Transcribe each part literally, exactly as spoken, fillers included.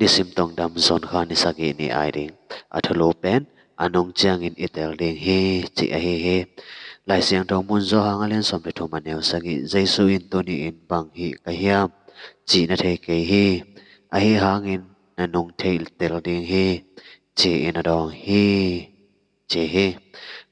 Nisim tong dam zon kha ni sagih ni ai ding. A thulu pen a nung ciangin i tel ding hi, cih ahi hi. Lai Siangtho mun Johan a lian sawm le thum a neu sagih, Jesu in, "Tuni in bang hih ka hiam, cih na thei kei hi. Ahi hangin na nung thei tel ding hi," ci-in a dawng hi, ci hi.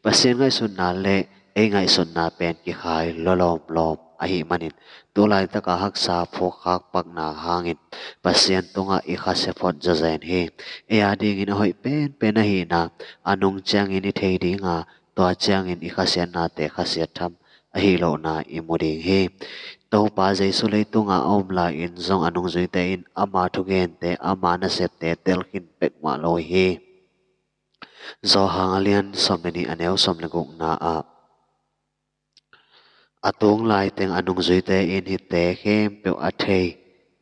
Pasian ngaihsutna le ei ngaihsutna pen kikhai lawlawm lawm ahih manin, tu laitaka haksa phukkhak pakna hangin Pasian tungah i khasia phot zawzen hi. Ei a dingin a hoih penpen ahihna a nung ciangin i thei dinga, tua ciangin i khasiatnate khasiat tham ahi lohna i mu ding hi. Topa Jesu leitunga a om lai-in zong a nungzuite in ama thugente, ama nasepte tel khin pek mah lo hi. Johan a lian sawm le nih a neu sawm le gukna ah, "A tung laiteng a nungzuite in hihte khempeuh a thei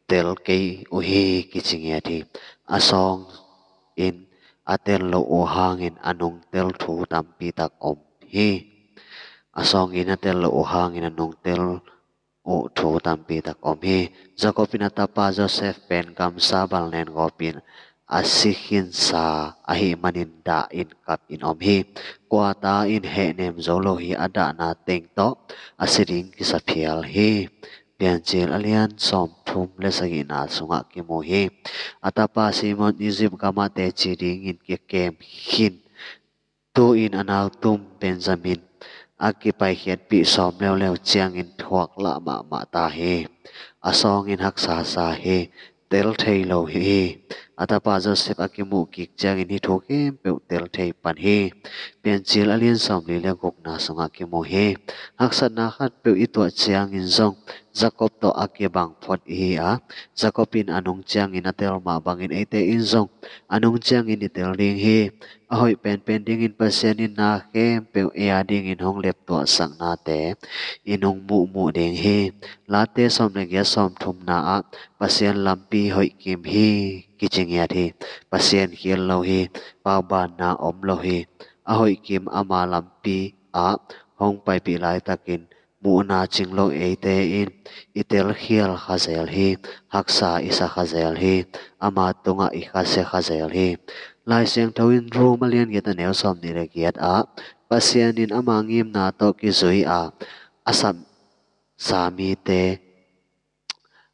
tel kei uh hi," kici ngiat hi. A sawngin a tel loh uh hangin a nungtel thu tampi tak om hi. A sawngin a tel loh uh hangin a nungtel uh thu tampi tak om hi. Jacob in a tapa Joseph pen gamsa bal nen gawpin a si khinsa ahih manin dah in kap in om hi. Kua ta in hehnem zo lo hi, a dahna teng tawh a si ding kisa phial hi. Piancil a lian sawm thum le sagihna sungah kimu hi. A tapa Simon Egypt gamah teci dingin kikem khin, tu-in a nautum Benjamin a kipaikhiatpih sawm leuleu ciangin thuak lah mahmah ta hi. A sawngin haksa sa hi, tel thei lo hi. A tapa Joseph a kimuh kik ciangin hih thu khempeuh tel thei pan hi. Piancil a lian sawm li le gukna sungah kimu hi. Haksatna khatpeuh i tuah ciangin zong Jacob tawh a kibang phot i hi a, Jacob in a nung ciangin a tel mah bangin eite in zong a nung ciangin i tel ding hi. A hoih penpen dingin Pasian in na khempeuh ei a dingin hong leptuahsaknate i nung muhmuh ding hi. Late sawm le giat sawm thumna ah, "Pasian lampi hoih kim hi," kici ngiat hi. Pasian khial lo hi. Paubanna om lo hi. A hoih kim ama lampi ah hong paipih laitakin muhna cing lo eite in i telkhial kha zel hi. Haksa i sa kha zel hi. Ama tungah i khasia kha zel hi. Lai Siangtho in Rom a lian giat a neu sawm nih le giat ah, "Pasian in ama ngimna tawh kizui a, a sapsa mite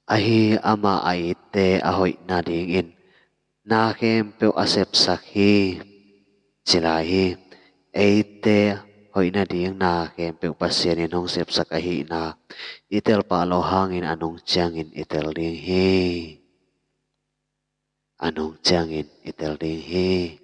ahi ama a itte a hoih nadingin na khempeuh a sepsak hi," ci lai hi. Eite hoih nading na khempeuh Pasian in hong sepsak ahihna i tel pah loh hangin a nung ciangin i tel ding hi. A nung ciangin i tel ding hi.